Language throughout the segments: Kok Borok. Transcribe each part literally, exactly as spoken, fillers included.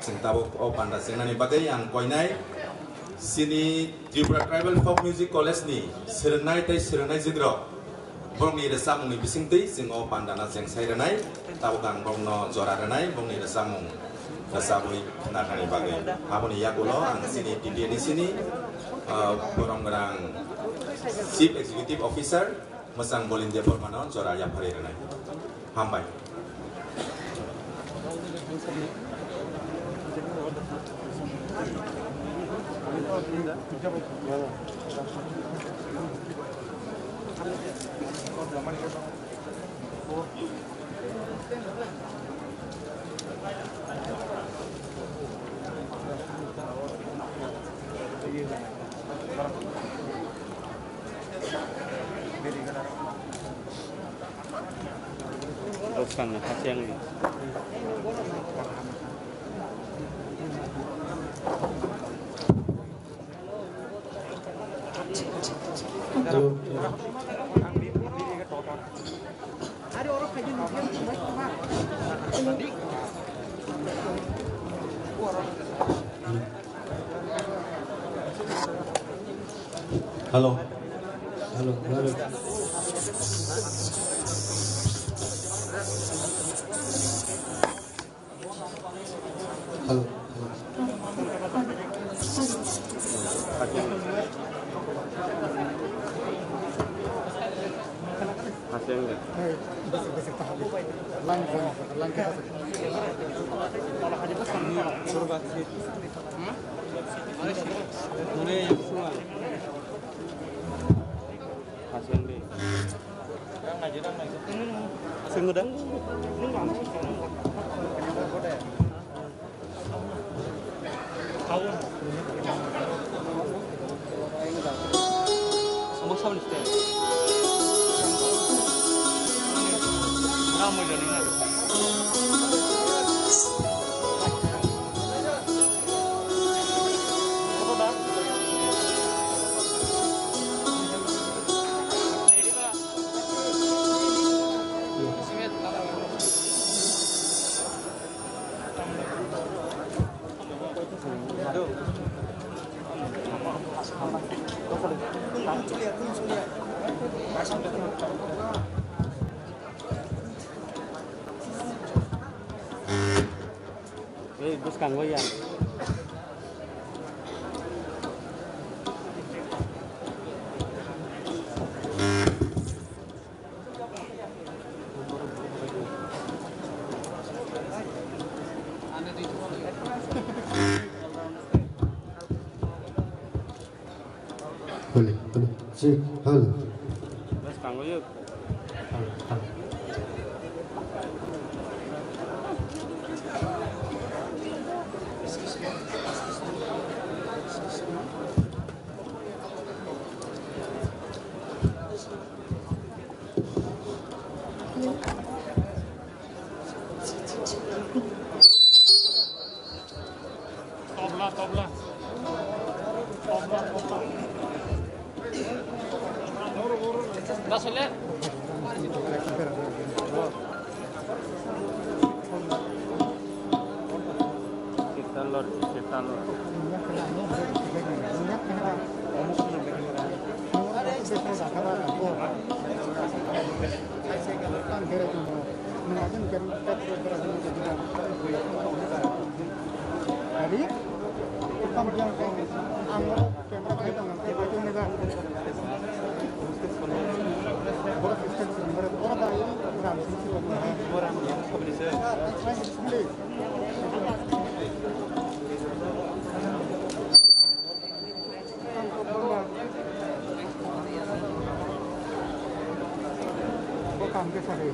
Chwng tabuk o panda chengnani bagwi ang koinai chini Tripura Tribal Folk Music College ni swrwngnai tei swrwngnai jigrok borokni rwchapmungni bisingtwi chwng o panda no cheng sai rwnai. Tabuk ang borokno jora rwnai, borokni rwchapmung rwchabwi khna rwnani bagwi. Aboni yagulo ang chini T T A D C ni, ah, borok rang Chief Executive Officer Mwchang Bolin Debbarmano jora yapharwi rwnai. Hambai. Bwskangni hachengni. Hello. Hello. Hello. Hello. Ei, bwskango ya. Hello, hello. Check, hello. Bas, kang wajib. Hello, hello. Tabla, tabla. Tabla, tabla. Dah selesai. Kita Ready? Camera kaya tong, tei bai tong nega. Borok system sini, borok, borok bai, ram sini sini. Borok ram sini sini. Thank you, please. Bo kam khe sadi.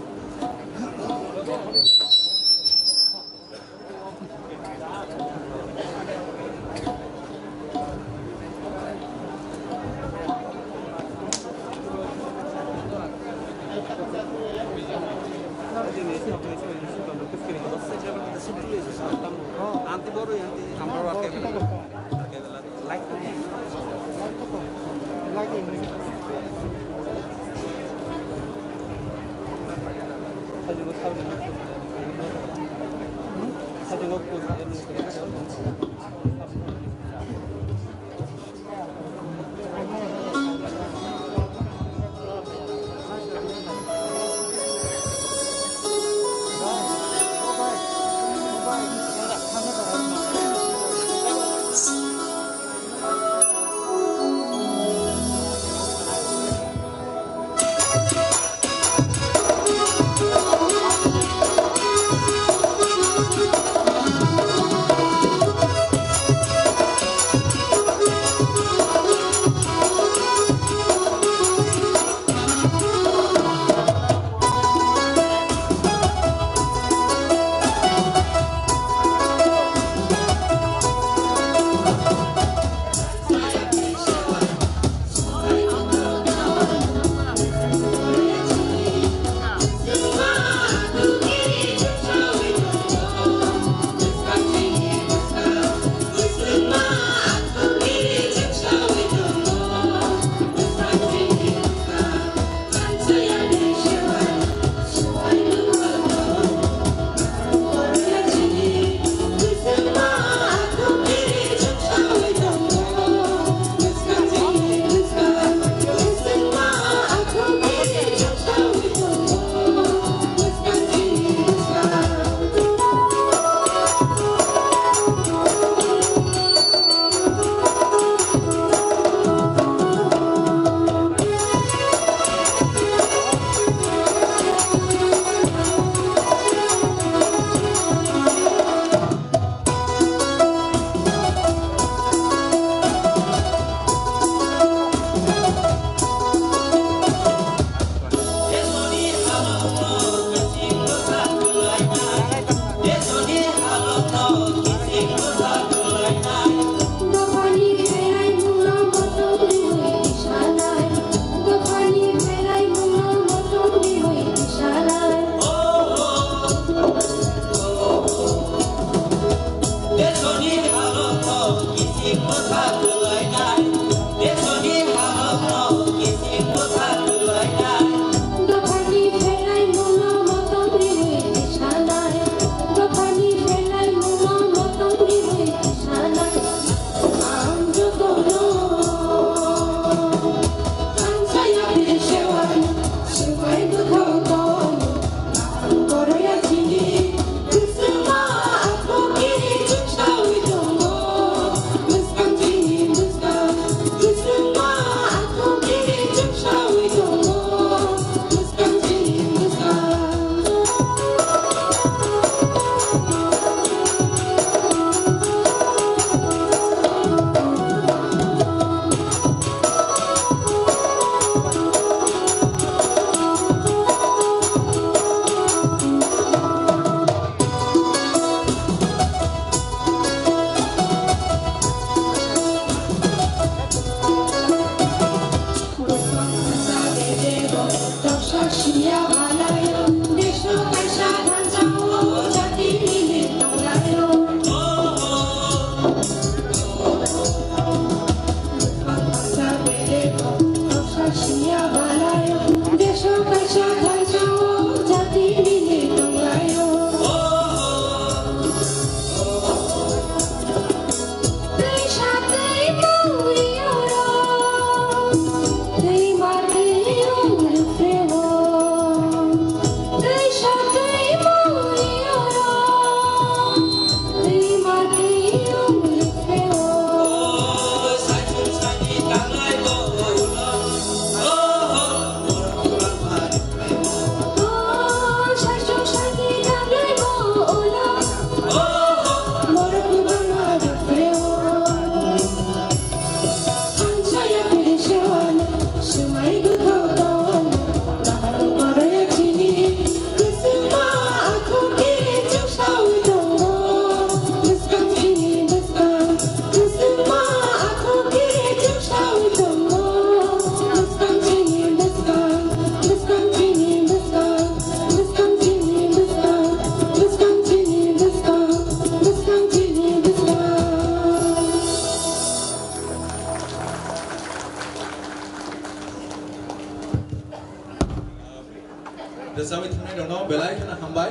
Tangwi thangnai rokno belai kheno hambai.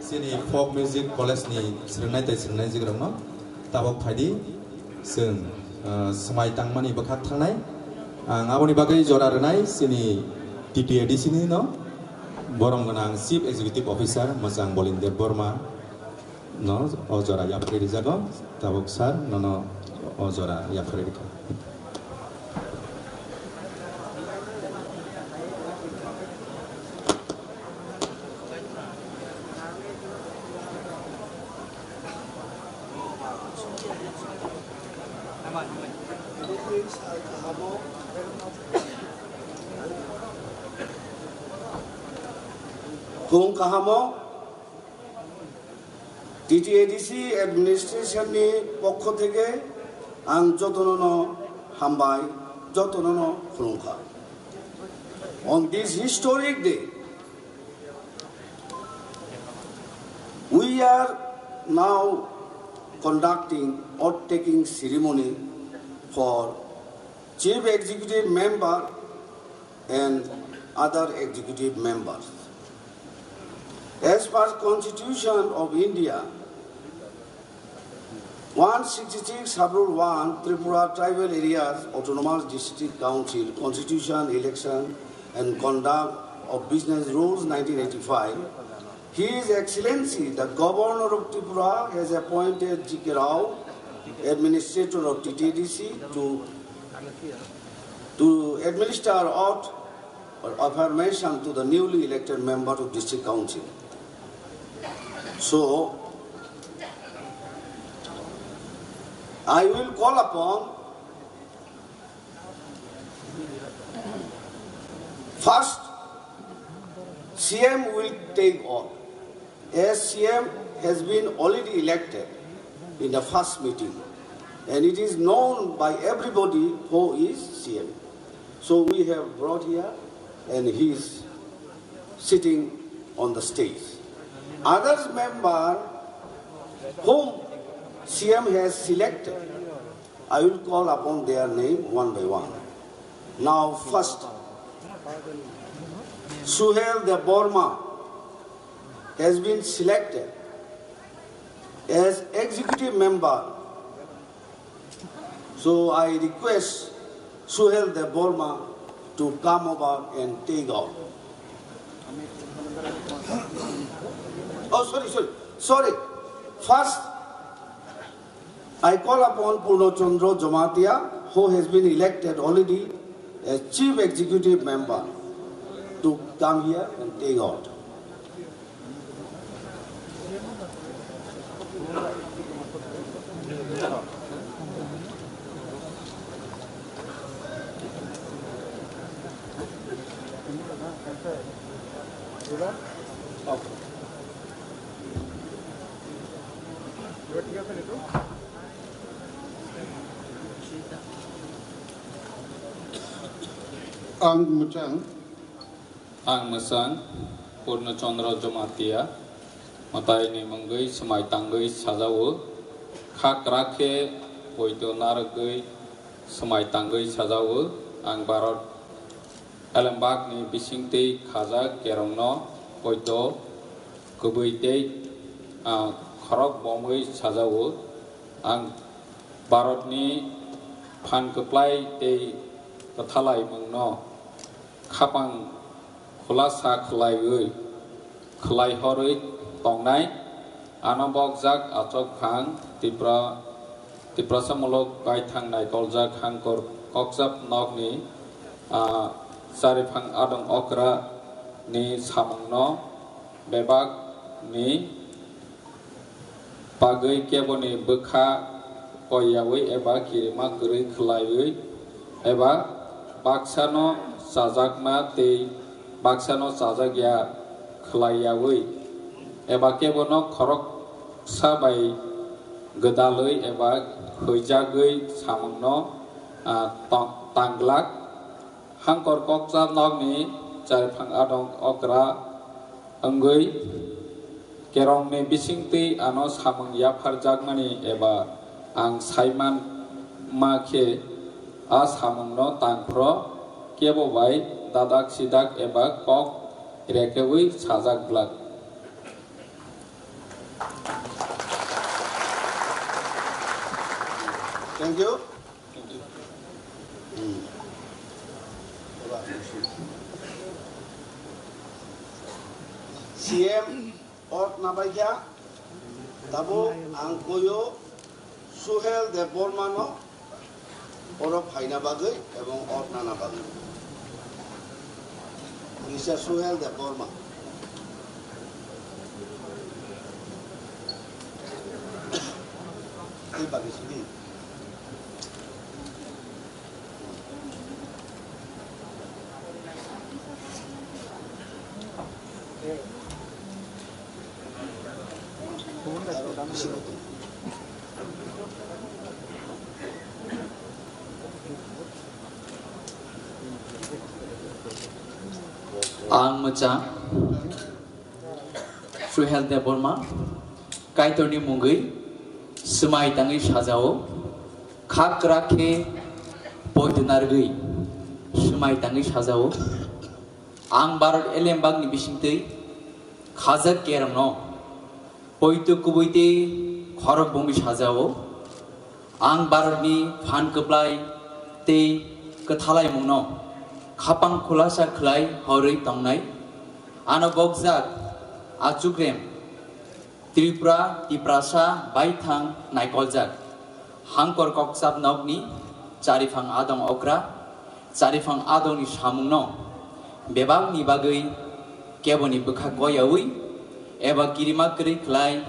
Chini folk music college ni swrwngnai tei swrwngnai jigrokno tabok phaidi chwng, ah, swmai tangmani bwkhak thangnai. Ang aboni bagwi jora rwnai chini T T A D C ni no borom gwnang Chief Executive Officer mwchang Bolinder Borma no o jora yapharwi rijago. Tabuk sir, nono o jora yapharwi rikha. Khung kahamo. T T A D C administration ni pokho theke ang jotono no hambai, jotono no khulumkha. On this historic day, we are now conducting oath-taking ceremony for Chief Executive Member and other executive members. As per Constitution of India, one sixty-six Schedule one, Tripura Tribal Areas Autonomous District Council Constitution, Election and Conduct of Business Rules nineteen eighty-five, His Excellency the Governor of Tripura has appointed G K Rao, Administrator of T T A D C, to to administer oath or affirmation to the newly elected member of District Council. So, I will call upon first C M will take oath. As C M has been already elected in the first meeting, and it is known by everybody who is C M. So we have brought here, and he is sitting on the stage. Others member whom C M has selected, I will call upon their name one by one. Now first, Suhel Debbarma has been selected as executive member. So I request Suhel Debbarma to come over and take oath. Oh, sorry, sorry, sorry. First, I call upon Purno Chandra Jamatia, who has been elected already as Chief Executive Member, to come here and take oath. Ang mwchang. Ang mwchang Purno Chandra Jamatia, mwtaini mungwi swmai tangwi sajao, kha kwrak khe poito narwgwi swmai tangwi sajao. Ang Bharat Elembakni bisingtwi khajak kerongno poito kwbwi tei, ah, khorok bomwi sajao. Ang Bharatni phan kwplai tei kwthalaimungno khapang khulasa khwlaiwi, khwlaihorwi tongnai. Ano bokjak achok phang Tipra, Tiprasa muluk baithang naikoljak Hangkor Kokjap nokni, ah, chariphang adong okra ni samungno bebak ni bagwi keboni bwkha koiyawi eba kirima kwrwi khwlaiwi eba baksano chajakma tei baksano chajakya khwlaiyawi eba kebono khoroksa bai gwdalwi eba huijagwi samungno, ah, tong-, tangglak. Hangkor Kokjap nokni chariphang adong okra wngwi kerongni bisingtwi ano samung yapharjakmani eba ang saiman ma khe a samungno tangphro kebo bai dadak sidak eba kok Krekrewi sajak glak. Thank you. Hmm. C M ot nabaikha, tabuk ang koyo Suhel Debbarma no oro phaina bagwi ebong ot nana bagwi. Mister Suhel Debbarma. Tei bagwi sidi. Ang mwchang Suhel Debbarma, Kaitorni mungwi swmai tangwi sajao, kha kwrak khe poito narwgwi swmai tangwi sajao. Ang Bharat elembakni bisingtwi khajak kerongno poito kubui tei khorok bumwi sajao. Ang Bharatni phan kwplai tei kwthalaimungno khapang khulasa khlai horwi tongnai. Ano bokjak achukrem Tripura, Tiprasa baithang naikoljak Hangkor Kokchap nokni chariphang adong okra, chariphang adongni samungno bebakni bagwi keboni bwkha koiyaui eba kirima kwrwi khlai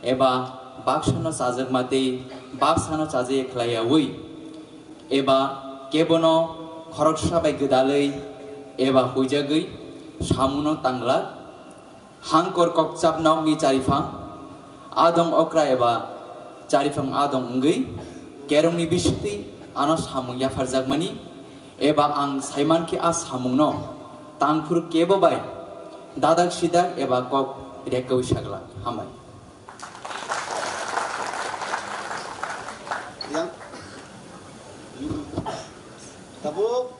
eba baksano chajakma tei baksano chajakya khlaiyaui eba kebono khoroksa bai gwdalwi eba huijagwi samungno tanglak. Hangkor Kokchap nokni chariphang adong okra eba chariphang adong wngwi kerongni bisingtwi ano samung yapharjakmani eba ang saimankhe a samungno tangphuru kebo bai dadak sidak eba kok rekwi saglak. Hambai. Yang tabuk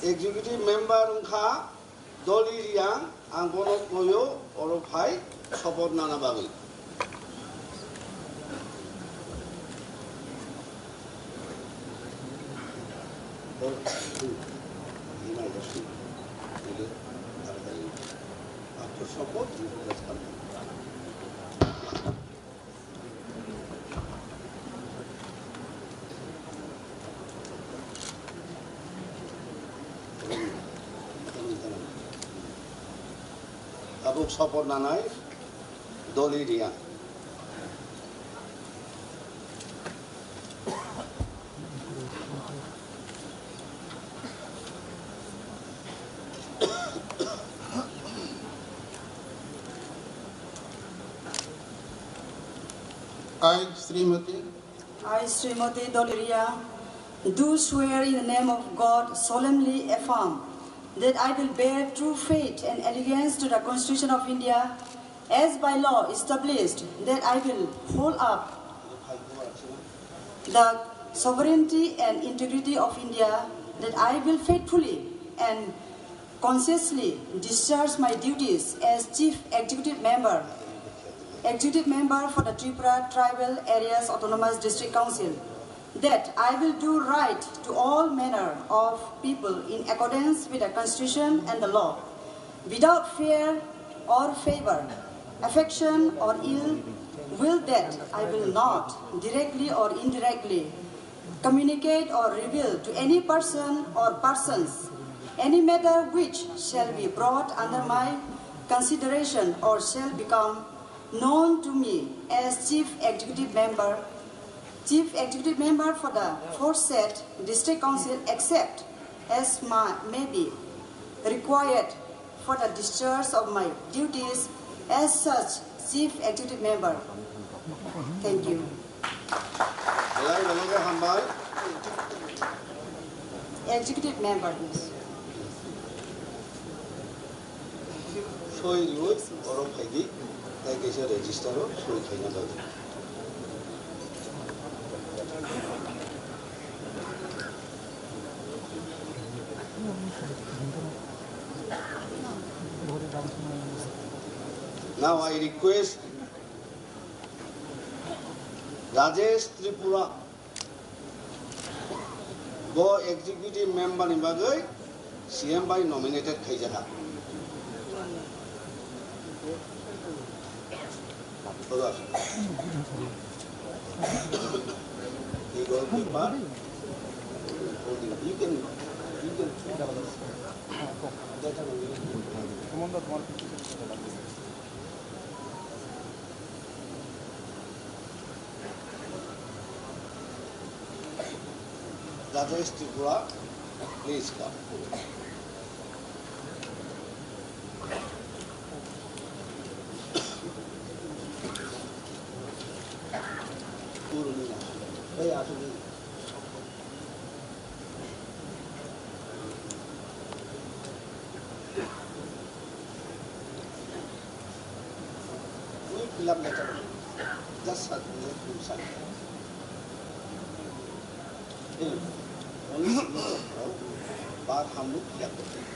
executive member wngkha Doli Riang, ang bono koyo oro phai support nana bagwi. After support, you will just come. Tabuk support nanai Doli Riang. I, Srimati. I, Srimati Doli Riang, do swear in the name of God, solemnly affirm that I will bear true faith and allegiance to the Constitution of India as by law established, that I will hold up the sovereignty and integrity of India, that I will faithfully and conscientiously discharge my duties as Chief Executive Member, Executive Member for the Tripura Tribal Areas Autonomous District Council, that I will do right to all manner of people in accordance with the Constitution and the law, without fear or favor, affection or ill will, that I will not directly or indirectly communicate or reveal to any person or persons any matter which shall be brought under my consideration or shall become known to me as Chief Executive Member, Chief Executive Member for the aforesaid District Council, except as ma-, may be required for the discharge of my duties as such Chief Executive Member. Thank you. Belai belai khe hambai. Executive Member. Soi riui oro phaidi, tai kaisa register o soi khaina bagwi. Now I request Rajesh Tripura, bo executive member ni bagwi C M bai nominated khaijak. You can, you can. Rajesh Tripura, please come. Hey, আসুন। Ui, fill up letter. Just sign, sign. Hey, only signature, bro. But हम लोग fill up करते हैं।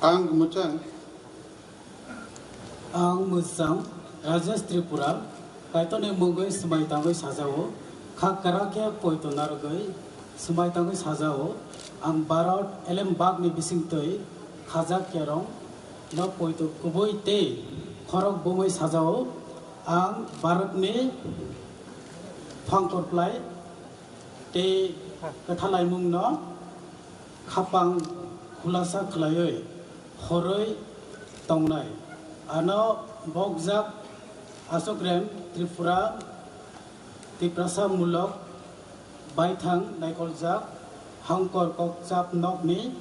Ang mwchang. Ang mwchang Rajesh Tripura, Kaitorni mungwi swmai tangwi sajao, kha kwrak khe poito narwgwi swmai tangwi sajao. Ang Bharat elem bagni bisingtwi khajak kerong no poito kubui tei khorok bumui sajao. Ang Bharatni phangkorplai tei kwthalaimungno khapang khulasa khlaiwi horwi tongnai. Ano bokjak Ashok Rem Tripura Tiprasa mulok baithang naikoljak Hangkor kokchap nokni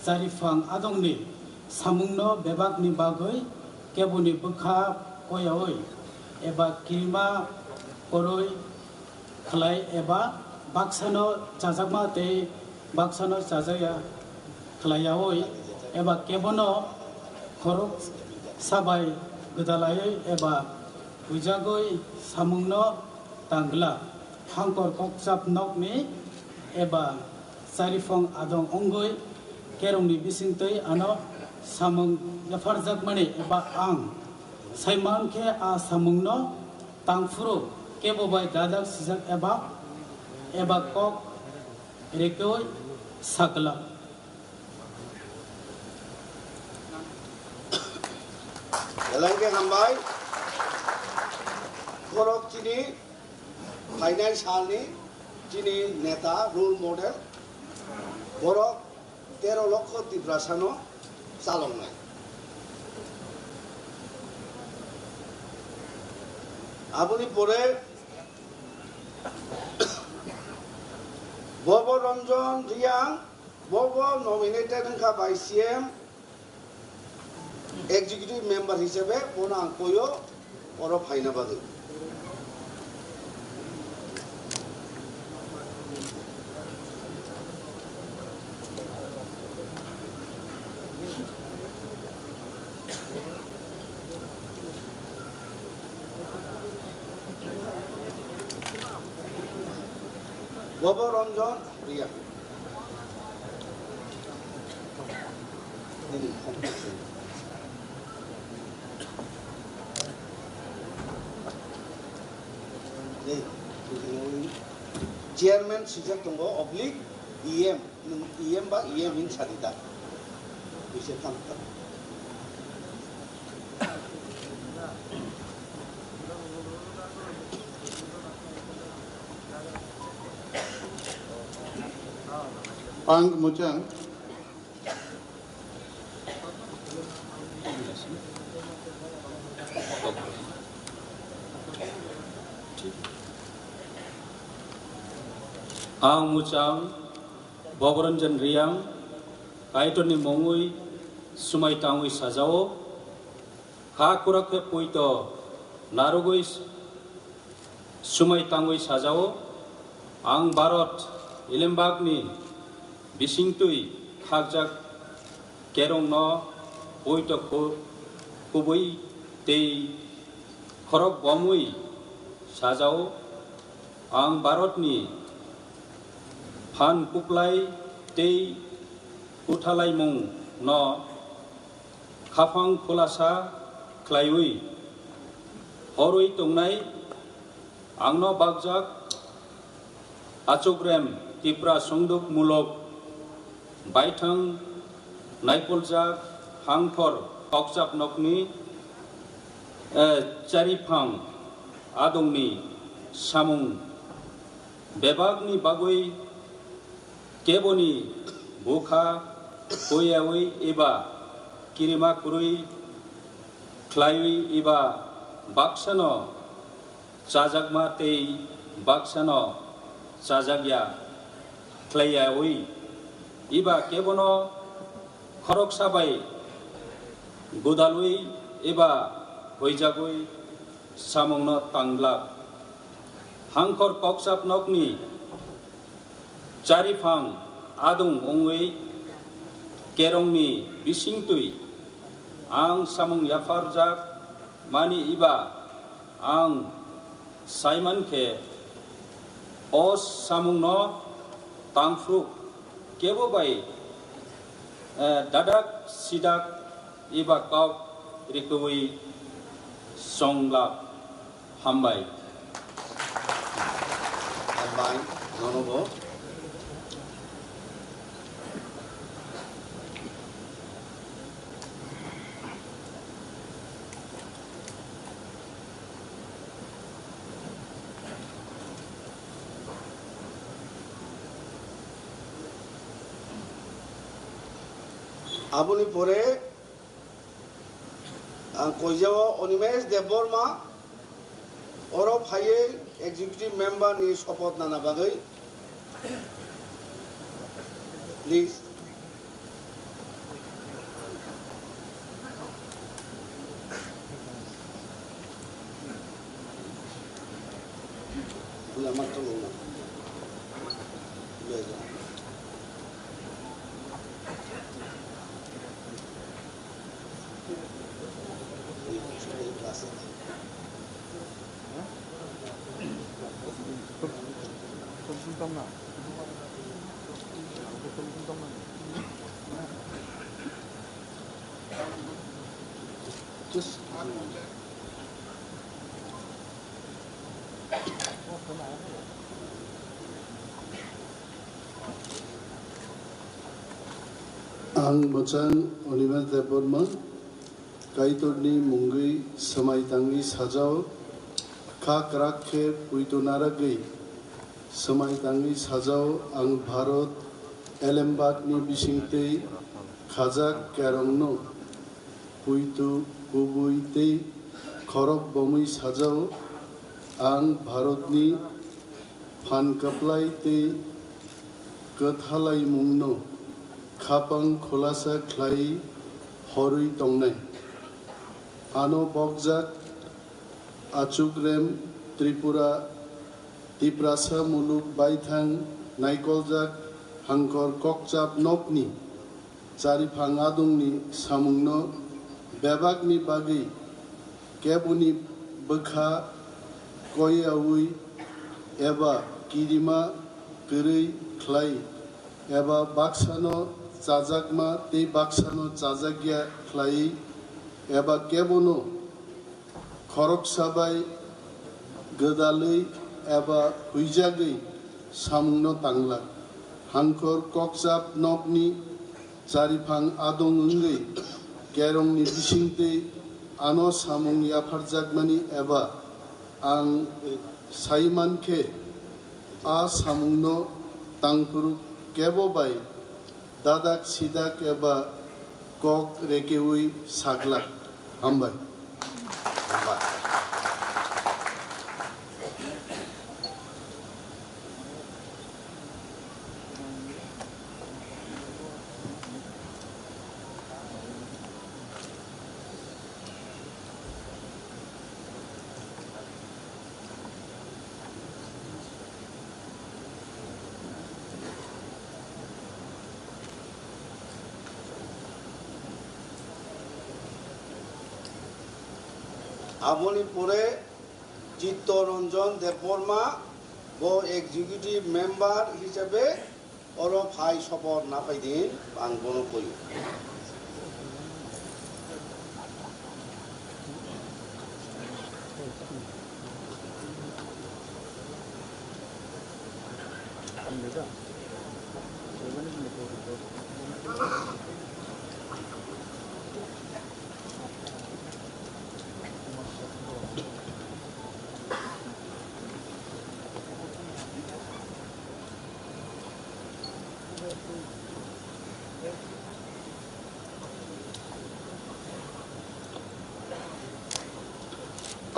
chariphang adongni samungno bebakni bagwi keboni bwkha koyaui eba kirima koroi khlai eba baksano chajakma tei baksano chajakya khlaiyaui eba kebono khorok sabai gwdalaiwi eba huijagwi samungno tangla. Hangkor kokchap nokni eba chariphang adong wngwi kerongni bisingtwi ano samung yapharjakmani eba ang saimankhe a samungno tangphuru kebo bai dajak sijak eba, eba kok rikwi sakla. Belai khe hambai. Borok chini phainai salni chini neta, role model. Borok tero lokho Tiprasano chaloknai. Aboni pore Bobo Ranjan Reang, bobo nominated wngkha by C M, executive member hisabe bono ang koyo oro phaina bagwi. Bobo Ranjan Reang. Chairman swijak tongo, oblique E M, nwng E M ba E M hin sadi da. Bisa tang tang. Ang mwchang. Ang muchang Bobronjan Riang, Kaitorni mungwi swmai tangwi sajao, kha kwrak khe poito narwgwi swmai tangwi sajao. Ang Bharat elembakni bisingtwi khakjak kerongno poito ku-, kubui tei khorok bomwi sajao. Ang Bharatni phan kuplai tei kuthalaimungno khaphang khulasa khlaiwi horwi tongnai. Angno bakjak achukrem Tipra songduk mulok baithang naikoljak hangthor kokchap nokni, eh, chariphang adongni samung bebakni bagwi keboni bukha koiyawi eba kirima kwrwi khlaiwi eba baksano chajakma tei baksano chajakya khlaiyawi eba kebono khoroksa bai gwdalwi eba huijagwi samungno tanglak. Hangkhor kokchap nokni chariphang adung wngwi kerongni bisingtwi ang samung yapharjak mani eba ang saiman khe o samungno tangphruk kebo bai, eh, dadak sidak eba kok rikwi songlak. Hambai. Hambai, nono bo. Aboni pore ang koijao Animesh Debbarma, oro phaiwi executive member ni sopoth nana bagwi. Please. Ang mwchang Animesh Debbarma, Kaitorni mungwi swmai tangwi sajao, kha kwrak khe puito naragwi swmai tangwi sajao. Ang Bharat elembakni bisingtwi khajak kerongno puito kubui tei khorok bomwi sajao. Ang Bharatni phan kwplai tei kwthalaimungno khapang khulasa khlai horwi tongnai. Ano bokjak achukrem Tripura, Tiprasa muluk baithang naikoljak hangkor kokchap nokni chariphang adungni samungno bebakni bagwi keboni bwkha koiyaui eba kirima kwrwi khlai eba baksano chajakma tei baksano chajakya khlai eba kebono khoroksa bai gwdalwi eba huijagwi samungno tanglak. Hangkhor kokchap nokni chariphang adong wngwi kerongni bisingtwi ano samung yapharjakmani eba ang saiman khe a samungno tangphuru kebo bai dadak sidak eba kok rekeui saglak. Hambai. Hambai. Aboni pore Chittoranjan Debbarma bo executive member hisabe oro phai sopo naphai din, ang bono koyo.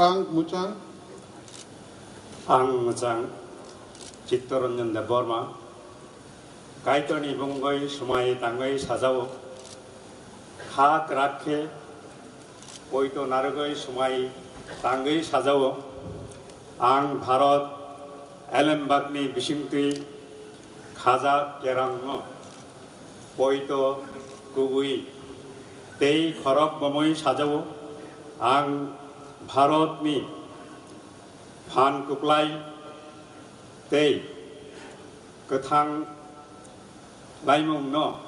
Ang mwchang. Ang mwchang Chittoranjan Debbarma. Kaitorni bumungwi swmai tangwi sajao. Kha kwrak khe poito narwgwi swmai tangwi sajao. Ang Bharat elembakni bisingtwi khajak kerangno poito kubui tei khorok bomwi sajao. Ang Bharatni phan kwplai tei kwthang laimungno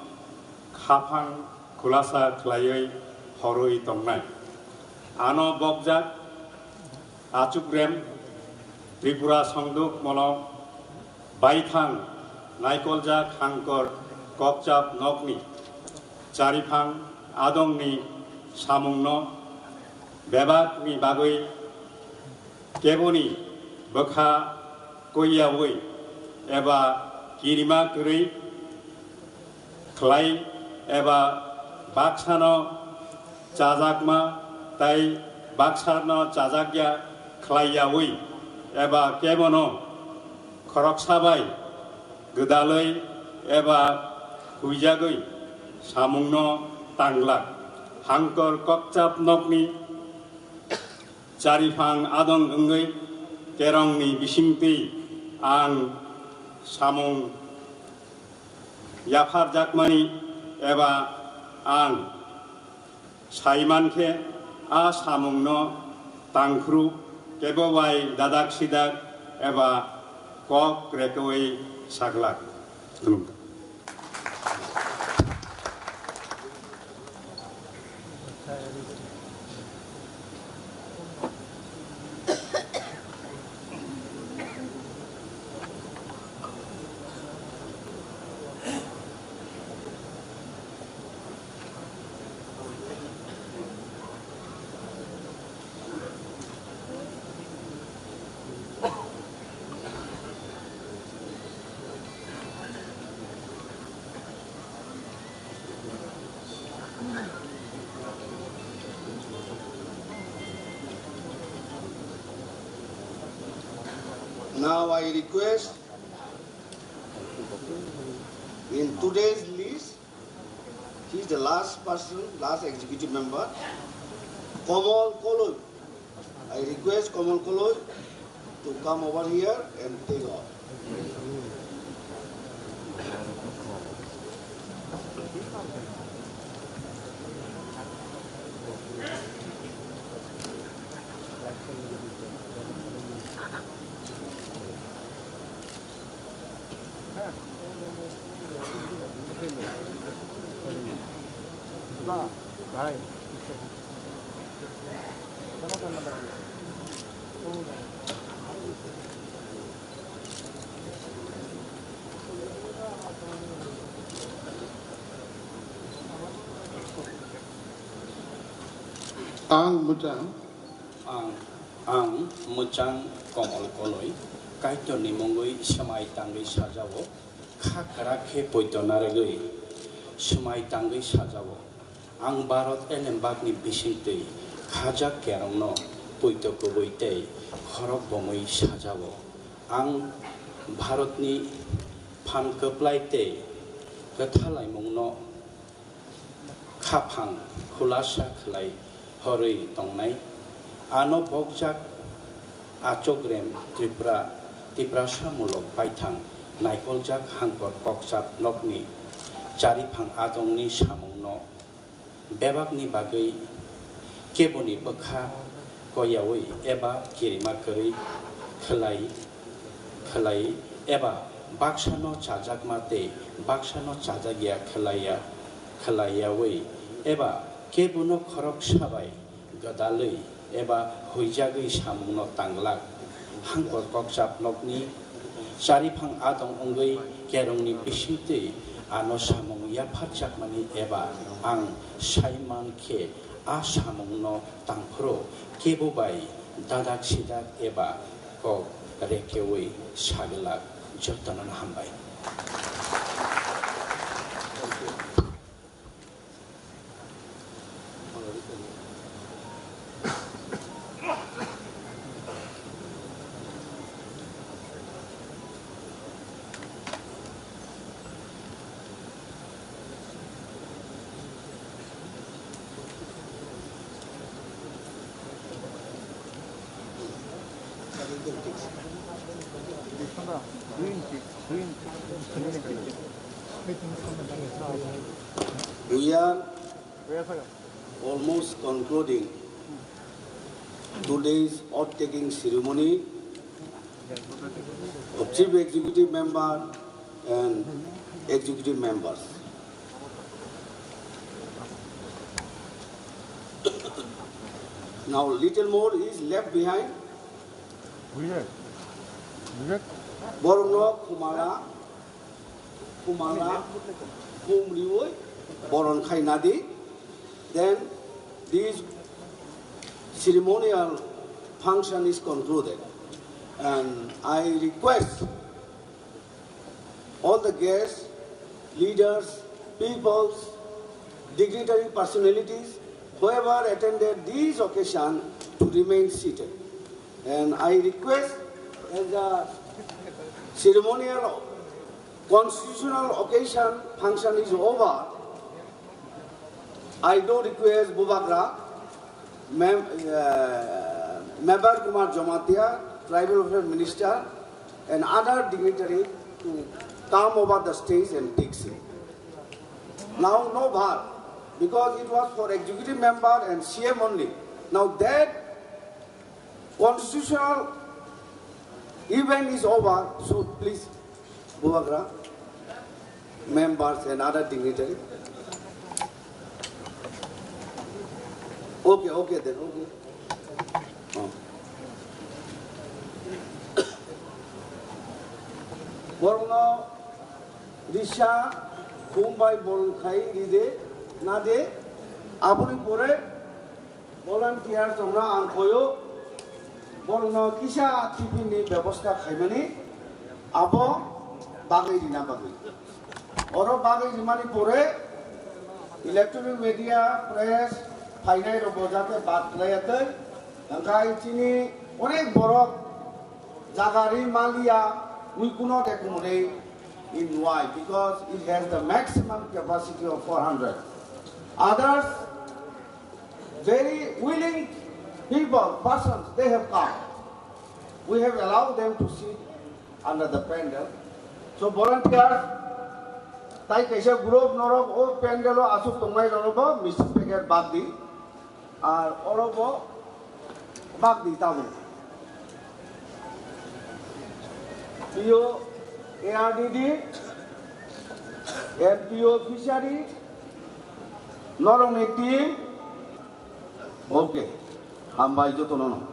khaphang khulasa khlaiwi horwi tongnai. Ano bokjak achukrem Tripura Songduk Molo baithang naikoljak hangkor kokchap nokni chariphang adongni samungno bebakni bagwi keboni bwkha koiyaui eba kirima kwrwi khlai eba baksano chajakma tai baksano chajakya khlaiyaui eba kebono khoroksa bai gwdalwi eba huijagwi samungno tanglak. Hangkor kokchap nokni chariphang adong wngwi kerongni bisingtwi ang samung yapharjakmani eba ang saimankhe a samungno tangphru kebo bai dadak sidak eba kok rekwi saglak. Now I request in today's list, he is the last person, last executive member, Komal Koloi. I request Komal Koloi to come over here and take oath. Ang mwchang. Ang, ang mwchang Komal Koloi, Kaitorni mungwi swmai tangwi sajao, kha kwrak khe poito narwgwi swmai tangwi sajao. Ang Bharat elembakni bisingtwi khajak kerongno poito kubui tei khorok bomwi sajao. Ang Bharatni phan kwplai tei kwthalaimungno khaphang khulasa khlai horwi tongnai. Ano bokjak achokrem Tripura, Tiprasa mulok baithang naikoljak hangkor kokchap nokni chariphang adongni samungno bebakni bagwi keboni bwkha koyaui eba kirima kwrwi khlai, khlai eba baksano chajakma tei baksano chajakya khlaiya, khlaiyaui eba kebono khoroksa bai gwdalwi eba huijagwi samungno tanglak. Hangkor kokchap nokni chariphang adong wngwi kerongni bisingtwi ano samung yapharjakmani eba ang saiman khe a samungno tangphuru kebo bai dadak sidak eba kok rekeui sagwlak. Jotono hambai. We are almost concluding today's oath-taking ceremony of Chief Executive Member and Executive Members. Now, little more is left behind. Borokno khumala, khumala, khumriwi boron khainadi. Then this ceremonial function is concluded. And I request all the guests, leaders, peoples, dignitary personalities, whoever attended this occasion to remain seated. And I request, as the ceremonial constitutional occasion function is over, I do request Bubagra, Mem-, uh, Mebar Kumar Jamatia, Tribal Affairs Minister, and other dignitary to come over the stage and take seat. Now no bhar, because it was for executive member and C M only. Now that constitutional event is over, so please, Bubagra, members and other dignitary. Okay, okay then, okay. Oh. Borokno risa khum bai bolong khai ride, nade, aboni pore volunteer rokno ang koyo, borokno kisa tiffin ni bebosta khaimani, abo bagwi rina bagwi. Oro bagwi rimani pore electronic media, press, phainai rokbo jate bad khlaiya tei, hwnkhe chini onek borok jaga ri maliya, we could not accommodate in Nwai because it has the maximum capacity of four hundred. Others, very willing people, persons, they have come. We have allowed them to sit under the pandal. So volunteers, tai kaisa group norok o pandal o asuk tongnai rokno bo mistake packet bad di. Ar oro bo bak di tabuk. P O, A R D D, M P O fishery, norokni team. Okay. Hambai jotono no.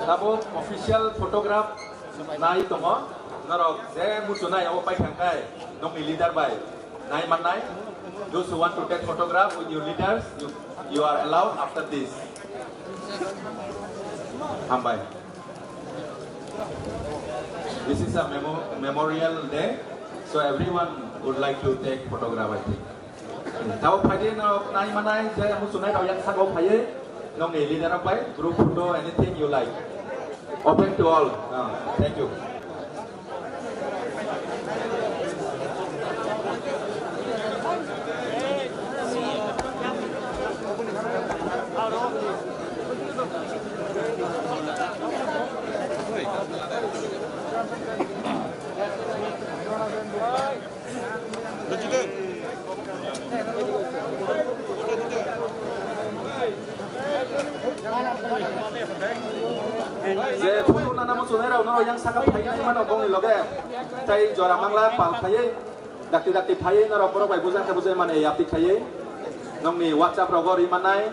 Tabuk official photograph nai tongo, norok je muchunai abo paithangkhai nokni leader bai nai mannai. Those who want to take photograph with your leaders, you, you are allowed after this. Hambai. This is a memo memorial day, so everyone would like to take photograph, I think. Tabo phaidi no nai manai je muchunai rok yang saka o phaiwi nokni leader rok bai group photo, anything you like. Open to all. Ah, thank you. Je photo nana muchunai rok no yang saka phai nai mano bongni loge. Tai jora mangla pal phaiwi dakti dakti phaiwi norok borok bai buja khe bujai mani yapti khaiwi nokni WhatsApp rogo ri manai.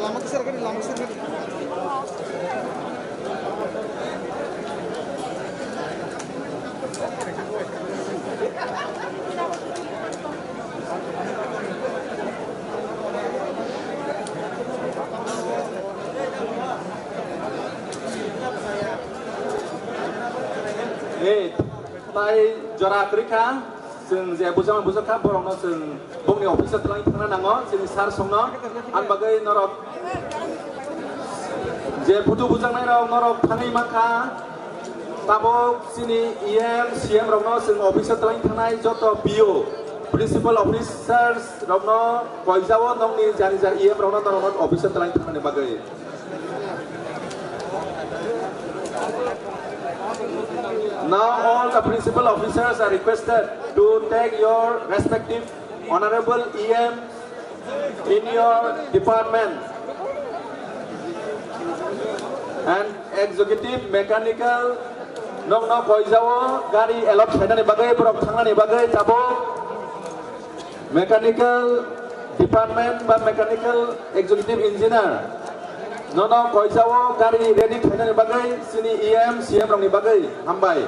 Lama kisa rwgani, lama kisa rwgani. Ei, tai jora kwrwi kha, chwng je bujama bujak kha, borokno chwng bongni office o twlangwi thangna nango, chini sir songno. Ang bagwi norok je photo bujaknai rok norok thangwi mankha, tabuk chini E M, C M rokno chwng office o twlangwi thangnai joto P O, principal officers rokno koijao nokni jani jani E M rokno norokno office o twlangwi thangnani bagwi. Now all the principal officers are requested to take your respective honorable E M in your department and executive mechanical nokno koijao gari allot khainani bagwi borok thangnani bagwi tabuk. Mechanical department ba mechanical executive engineer nono koijao gari ready khainani bagwi chini E M, C M rokni bagwi hambai.